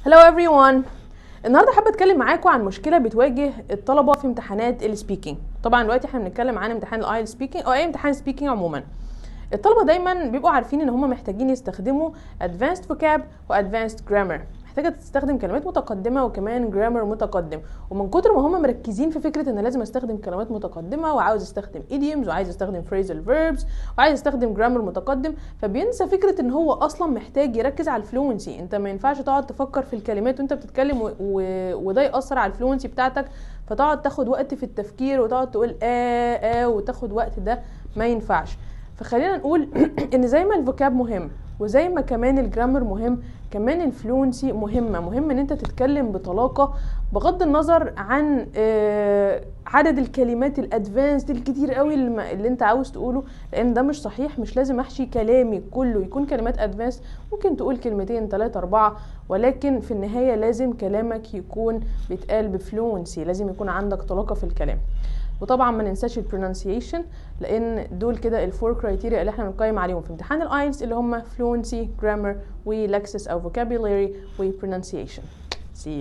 Hello everyone. النهارده حابة اتكلم معاكم عن مشكلة بتواجه الطلبة في امتحانات ال speaking. طبعا دلوقتي احنا بنتكلم عن امتحان ال IELTS speaking او اي امتحان speaking عموما. الطلبة دايما بيبقوا عارفين ان هم محتاجين يستخدموا advanced vocab و advanced grammar، محتاجه تستخدم كلمات متقدمة وكمان grammar متقدم. ومن كتر ما هم مركزين في فكرة ان لازم استخدم كلمات متقدمة وعاوز استخدم idioms وعايز استخدم phrasal verbs وعايز استخدم grammar متقدم، فبينسى فكرة ان هو اصلا محتاج يركز على ال fluency. انت ما ينفعش تقعد تفكر في الكلمات وانت بتتكلم وده ياثر على ال fluency بتاعتك، فتقعد تاخد وقت في التفكير وتقعد تقول اه اه وتاخد وقت، ده ما ينفعش. فخلينا نقول ان زي ما ال vocab مهم وزي ما كمان ال grammar مهم، كمان ال fluency مهمة. مهم ان انت تتكلم بطلاقة بغض النظر عن عدد الكلمات ال advanced الكتير قوي اللي انت عاوز تقوله، لان ده مش صحيح. مش لازم احشي كلامي كله يكون كلمات advanced، ممكن تقول كلمتين 3 4، ولكن في النهاية لازم كلامك يكون بيتقال ب fluency، لازم يكون عندك طلاقة في الكلام. وطبعا ما ننساش ال pronunciation، لان دول كده ال four criteria اللي احنا بنقيم عليهم في امتحان ال IELTS، اللي هم fluency، grammar، و lexis او vocabulary، و pronunciation. See you.